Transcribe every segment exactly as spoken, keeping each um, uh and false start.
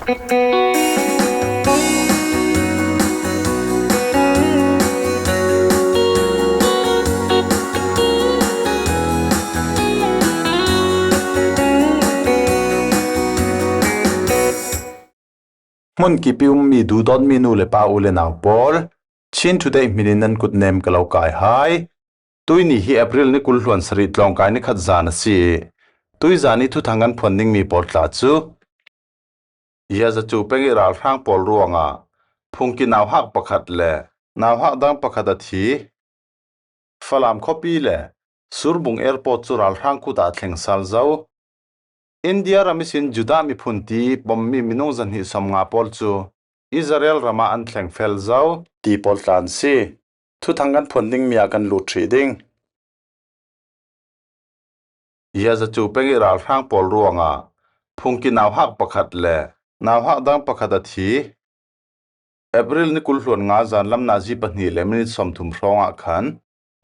Hmun kip i ummi duhdawtmi nu le pa, u le nau pawl, Chin Today hminin nan kutnem ka lo kai hai. Tuini hi April ni kul hluan sarih tlawngkai ni khat zan a si i, tuizan i thuthang kan phuan dingmi pawl tla cu Yazacu peng i ralhrang pawl ruangah phungki nauhak pakhat le nauhak dang pakhat a thi. Falam khuapi le Surbung Airport cu ralhrang kut ah a thleng sal zo. India ram ihsin Judah miphun ti pommi minung zahnih sawmnga pawl cu Israel ram ah an thleng fel zo ti pawl tla an si. Thuthang kan phuan dingmi ah kan lut hrih ding. Yazacu peng i ralhrang pawl ruangah phungki nauhak pakhat le nauhak dang pakhat a thi. April ni kul hluan nga zanlam nazi pahnih le minit sawmthum hrawngah khan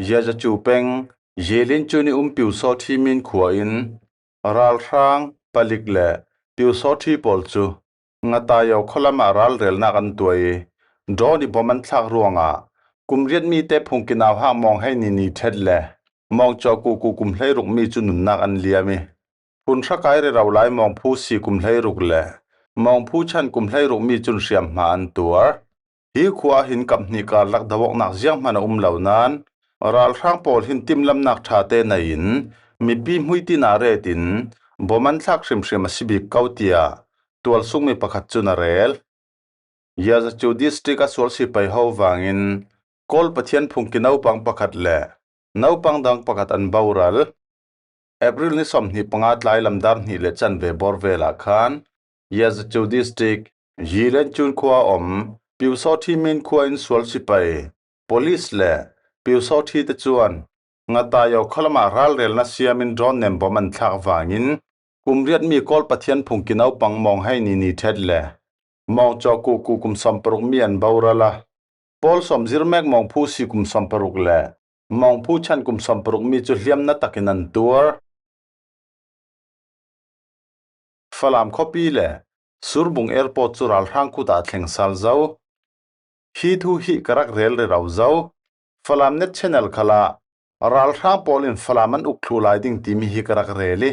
Yazacu peng Yelincun i um Piusawthi min khua in ralhrang, palik le Piusawthi pawl cu Ngatayo khualam ah ralrelnak an tuah i, drone i bom an thlak ruangah kum riatmi te phungki nauhak Mawng Hei Ni Ni Ṭhet le Mawng Caw Kuku kum hleiruk mi cu nunnak an liam i, phun hrakai rero lai Mawng Phu Si kum hleiruk le Mawng Phu Chan kum hleiruk mi cun hriamhma an tuar. Hi khua ah hin kaphnih karlak do awknak zianghman a um lo nain, ralhrang pawl hin timlamnak ṭha te nei in mipi hmuitin ah ret in bom an thlak hrimhrim a si bik ko, tiah tualsungmi pakhat cun a rel. Yazacu district a sual sipai ho vangin Kawl Pathian phungki naupang pakhat le naupang dang pakhat an boral. April ni sawmhnih panga tlai lamdar hnih le chanve bawr vel ah khan Yazacu district Yilencun khua a om Piusawthi min khua in sual sipai, police le Piusawthi te cuan Ngatayo khualam ah ralrelnak siam in drone nem bom an thlak vangin kum riatmi Kawl Pathian phungki naupang Mawng Hei Ni Ni Ṭhet le Mawng Caw Kuku kum sawmparuk mi an boral a, pawl sawm zirmek Mawng Phu Si kum sawmparuk le Mawng Phu Chan kum sawmparuk mi cu hliamnga takin an tuar. Falam khuapi le Surbung Airport cu ralhrang kut ah a thleng sal zo. Hi thu hi ka rak rel rero zo. Falam Net Channel khal ah ralhrang pawl in Falam an uk thluh lai ding timi hi ka rak rel i,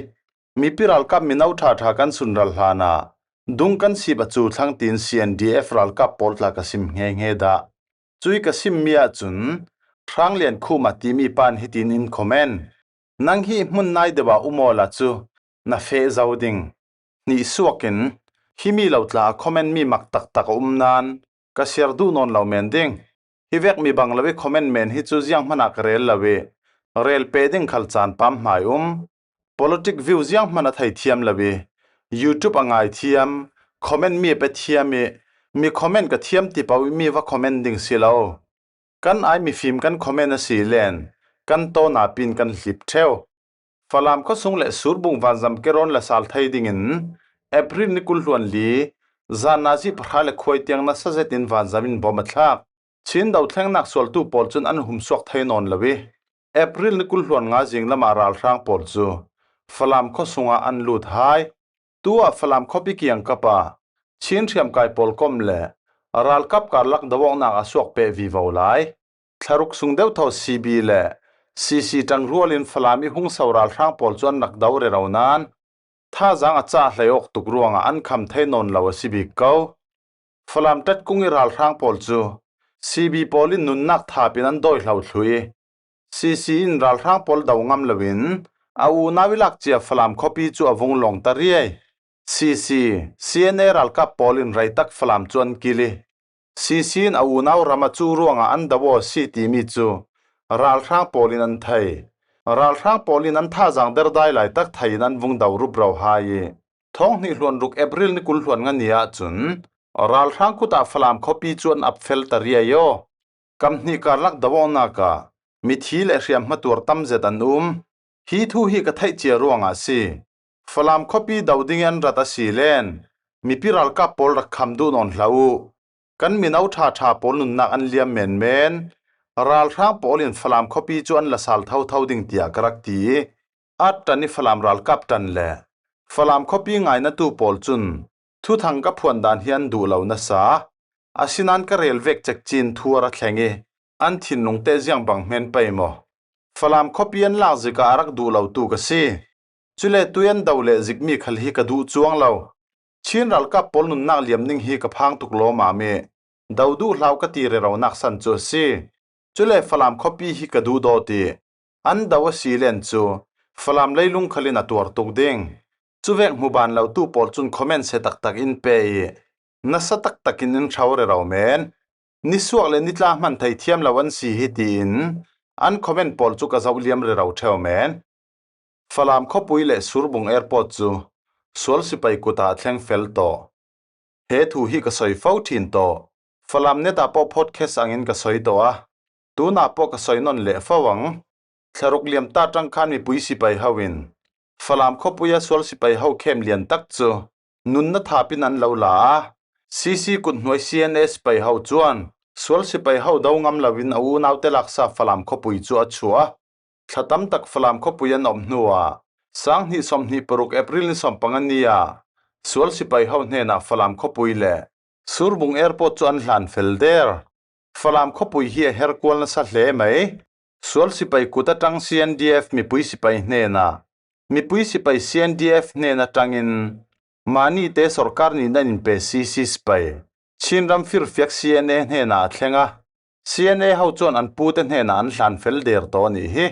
mipi ralkap mino ṭha ṭha kan sunral hlan ah dung kan sip a cu thlang tiin C N D F ralkap pawl tla ka sim hngehnge dah. Cui ka simmi ahcun Hrang Lian Khuma timi pan hitin in comment, "Nang hi hmun nai deuh ah um awla cu na feh zo ding. Hnih suak in himi lo tla a comment mi mak taktak a um nain ka siar duh nawn lo men ding. Hi vek mi bang lo i comment men hi cu zianghman ah ka rel lo i, rel peh ding khal caan pam hmai um. Politic view zianghman a thei thiam lo i, YouTube a ngai thiam, comment mi a pe thiam i, mi comment ka thiam ti paoh i mi va comment ding si lo. Kan ai mifim kan comment a si len kan tawn ah pin kan hlip ṭheu." Falam khuasung le Surbung vanzam kerawn la sal thei dingin April ni kul hluan li zan nazi pahra le khuai tiang nasa zetin vanzam in bom a thlak. Chin dothlengnak sualtu pawl cun an humsuak thei nawn lo i, April ni kul hluan nga zinglam ah ralhrang pawl cu Falam khuasung ah an lut hai. Tu ah Falam khuapi kiangkap ah Chin hriamkai pawl kom le ralkap karlak do awknak a suak peh vivo lai. Thlaruk sung deuhthaw C B le C C ṭangrual in Falam i hung so ralhrang pawl cu an rak do rero nain, thazaang a cah hlei awk tuk ruangah an kham thei nawn lo a si bik ko. Falam ṭatkung i ralhrang pawl cu C B pawl in nunnak thap in an dawi hlo thlu i, C C in ralhrang pawl do ngam loin a unau i lak cia Falam khuapi cu a vung lawng ta riai. C C, C N A ralkap pawl in reitak Falam cu an kil i, C C in a unau ram a cu ruangah an do aw a si timi cu ralhrang pawl in an thei. Ralhrang pawl in an thazaang derdai laitak thei in an vung do rup ro hai i, thawng hnih hluan ruk April ni kul hluan nga ni ahcun ralhrang kut ah Falam khuapi cu an ap fel ta riai aw. Kam hnih karlak do awknak ah mithi le hriamhma tuar tam zet an um. Hi thu hi ka theih cia ruangah a si. Falam khuapi do ding i an rat a si len mipi ralkap pawl rak kham duh nawn hlah u. Kan mino ṭha ṭha pawl nunnak an liam menmen. Ralhrang pawl in Falam khuapi cu an la sal thotho ding tiah ka rak ti i, At ṭan i Falam ralkap ṭan le Falam khuapi ngainatu pawl cun Thuthang ka phuan dan hi an duh lo nasa. Asinan ka rel vek cekcin thuar a thleng i, an thinlungte ziang bang hmen pei maw? Falam khuapi an lak zik ah a rak duh lo tu ka si. Cule tui an do leh zik mi khal hi ka duh chuang lo. Chin ralkap pawl nunnak liam ning hi ka phang tuk lawm ah mi. Do duh hlau ka ti rero nak san cu a si. Cule Falam khuapi hi ka duh dawt i, an do a si len cu Falam leilung khal in a tuar tuk ding. Cuvek hmu ban lo tu pawl cun comment se taktak in pe i, nasa taktak in in ṭhau rero men. Nisuak le nitla hman thei thiam lo an si hi tiin an comment pawl cu ka zoh liam rero ṭheu men. Falam khuapui le Surbung Airport cu sual sipai kut ah a thleng fel tawh. He thu hi ka soi fo ṭhin tawh. Falam net ah pawh podcast angin ka soi tawh a, tunah pawh ka soi nawn leh fo ang. Thlaruk liam ta ṭang khan mipui sipai ho in Falam khuapui a sual sipai ho khem lian tak cu nunna thap in an lo la a, C C kut hnuai C N A sipai ho cuan sual sipai ho do ngam lo in a unaute laksa Falam khuapui cu a chuah a. Thla tam tak Falam khuapui an awm hnuah, sang hnih sawm hnih paruk April ni sawm panga ni ah sual sipai ho hnenah Falam khuapui le Surbung Airport cu an hlan fel der. Falam khuapui hi a herkual nasa hle mai. Sual sipai kut a ṭang C N D F mipui sipai hnenah, mipui sipai C N D F hnen a ṭangin, mah nite sorkar nih nan in pe C C sipai, Chin ram firfiak C N A hnenah a thleng a, C N A ho cuan an pute hnenah an hlan fel der tawh a nih hi.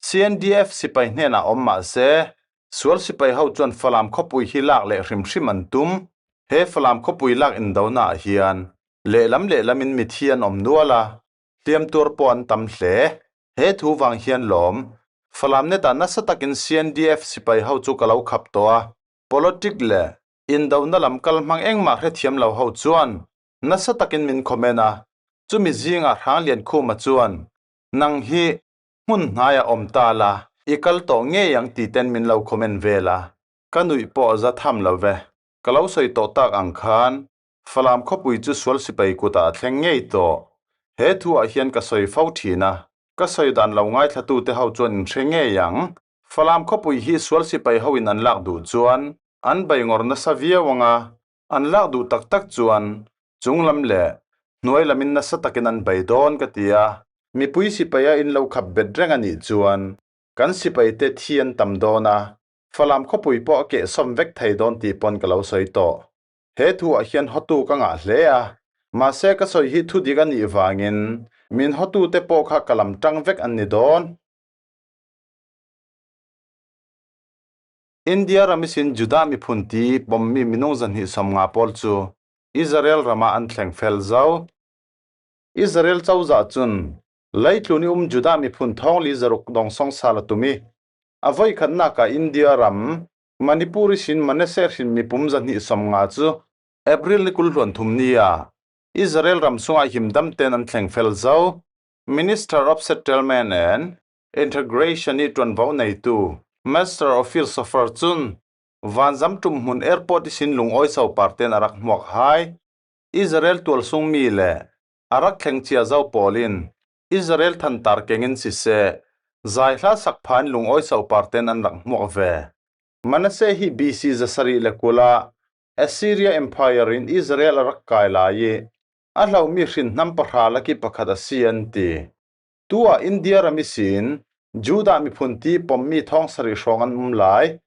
C N D F sipai hnenah a om mah se, sual sipai ho cuan Falam khuapui hi lak leh hrimhrim an tum. He Falam khuapui lak indona ah hian lehlam lehlam in mithi an awm nual a, hliam tuar pawh an tam hle. He thu vang hian lawm, Falam net ah nasa takin C N D F sipai ho cu ka lo khap tawh a, politic le indona lam kal hmang engmah hrethiam lo ho chuan nasa takin min comment a. Chumi zingah Hrang Lian Khuma chuan, "Nang hi hmun hnaiah awm ta la, i kal tawh ngei ang," titen min lo comment vel a, ka nuih pawh a za tham lo ve. Ka lo sawi tawh tak ang khan, Falam khuapui chu sual sipai kutah a thleng ngei tawh. He thu ah hian ka sawi fo ṭhin a, ka sawi dan lo ngaithlatute ho chuan in hre ngei ang. Falam khuapui hi sual sipai ho in an lak duh chuan an baingawr nasa viau ang a, an lak duh tak tak chuan chunglam leh hnuai lamin nasa takin an bai dawn ka ti a. Mipui sipai a in lo khap bet reng a nih chuan kan sipaite thi an tam dawn a, Falam khuapui pawh a keh sawm vek thei dawn tih pawn ka lo sawi tawh. He thu ah hian hotu ka ngah hle a, mahse ka sawi hi thudik a nih vangin min hotute pawh kha ka lam ṭang vek an ni dawn. India ram ihsin Judah miphun ti pawmmi minung zahnih sawmnga pawl chu Israel ramah an thleng fel zo. Israel cozah chun leitlun i um Judah miphun thawng li zaruk dawngsawng sal a tum i, a voikhatnak ah India ram Manipur ihsin Manasseh hrin mipum zahnih sawmnga chu April ni kul hluan thum ni a Israel ram sungah himdamten an thleng fel zo. Minister of Settlement and Integration i ṭuanvo neitu Master Ophir Safar chun vanzam ṭumhmun airport ihsin lungawi soparten a rak hmuak hai. Israel tualsung mi leh a rak thleng chia zo pawlin Israel thantar kengin siseh, zaihla sak phan lungawi soparten an rak hmuak ve. Manasseh hi B C zasarih le kula Assyria Empire in Israel a rak kai lai i, a hlomi hrin hnam pahra laki pakhat a si an ti. Tuah India ram ihsin Judah miphun ti pawmmi thawng sarih hrawng an um lai.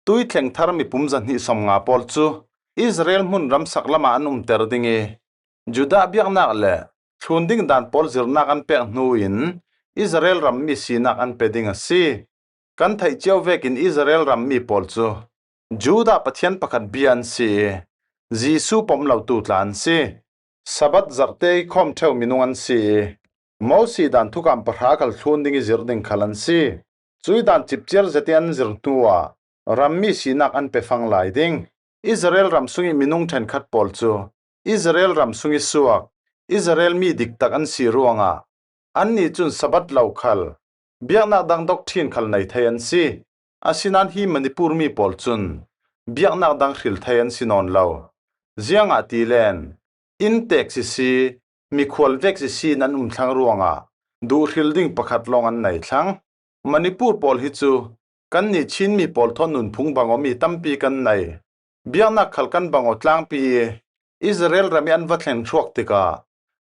Tui thleng thar mipum zahnih sawmnga pawl chu Israel hmun ramsak lamah an umter ding i, Judah biaknak leh thlun ding dan pawl zirnak an pek hnuin Israel ram mi sinak an pe ding a si. Kan theih chiau vekin Israel ram mi pawl chu Judah Pathian pakhat bia an si i, Jesu pawm lotu tla an si. Sabbath zarhte i khawm ṭheu minung an si i, Mosi dan thukam pahra khal thlun ding i zir ding khal an si. Cui dan chipchiar zet i an zir hnuah ram mi sinak an pe fang lai ding. Israel ram sung i minung ṭhenkhat pawl chu Israel ram sung i suak, Israel mi dik tak an si ruangah anni chun Sabbath lo khal, biaknak dang doctrine khal nei thei an si. Asinan hi Manipur mi pawl chun biaknak dang hril thei an si nawn lo. Ziangahtile, in tek sisi, mikhual vek sisi in an um thlang ruangah duh hril ding pakhat lawng an nei thlang. Manipur pawl hi chu kannih Chin mi pawl thawn nunphung bang awmi tampi kan nei. Biaknak khal kan bang aw tlangpi i Israel ram i an va thleng thluak tikah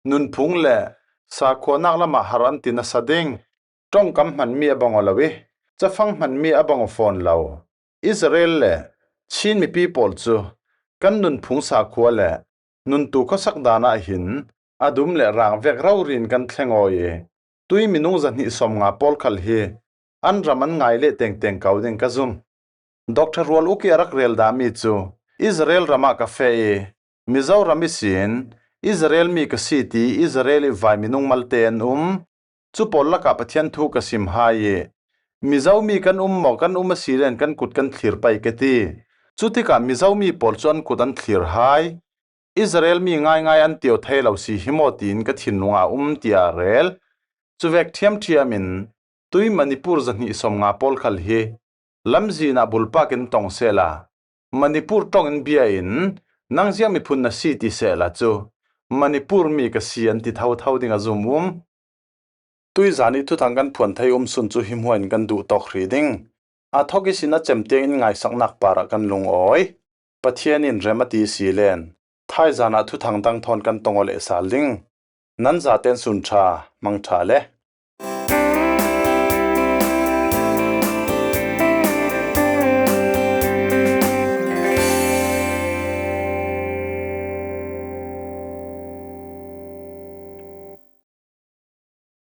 nunphung le sakhuanak lamah har an ti nasa ding. Ṭongkam hmanmi a bang aw lo i cafang hmanmi a bang aw fawn lo. Israel le Chin mipi pawl cu kan nunphung sakhua le nuntu khuasak dan ah hin a dum le rang vek rori in kan thleng aw i tui minung zahnih sawmnga pawl khal hi an ram an ngai leh tengteng ko ding ka zum. Doctor Rual Uk i a rak rel dahmi cu Israel ram ah ka feh i Mizoram ihsin Israel mi ka si ti Israel i vai minung malte an um. Cu pawl lakah Pathian thu ka sim hai i Mizomi kan um maw, kan um a si len kan kut kan thlir pei ka ti. Cutikah Mizomi pawl cu an kut an thlir hai. Israel mi ngaingai an ti aw thei lo si hi maw tiin ka thinlung ah a um tiah a rel. Cuvek ṭhiamṭhiam in tui Manipur zahnih sawmnga pawl khal hi lamzin ah bulpak in tong sehla, Manipur ṭong in bia in nang ziah miphun na si ti sehla cu Manipur mi ka si an ti thotho ding a zum um. Tuizan i thuthang kan phuan thei um sun cu hi hmuah in kan duh tawk hrih ding. A thawk ihsin a cem tiang in ngaisaknak parah kan lungawi. Pathian in rem a ti si len, thaizan ah thuthang dang thawn kan tong aw leh sal ding. Nan zaten sun ṭha, hmang ṭha le.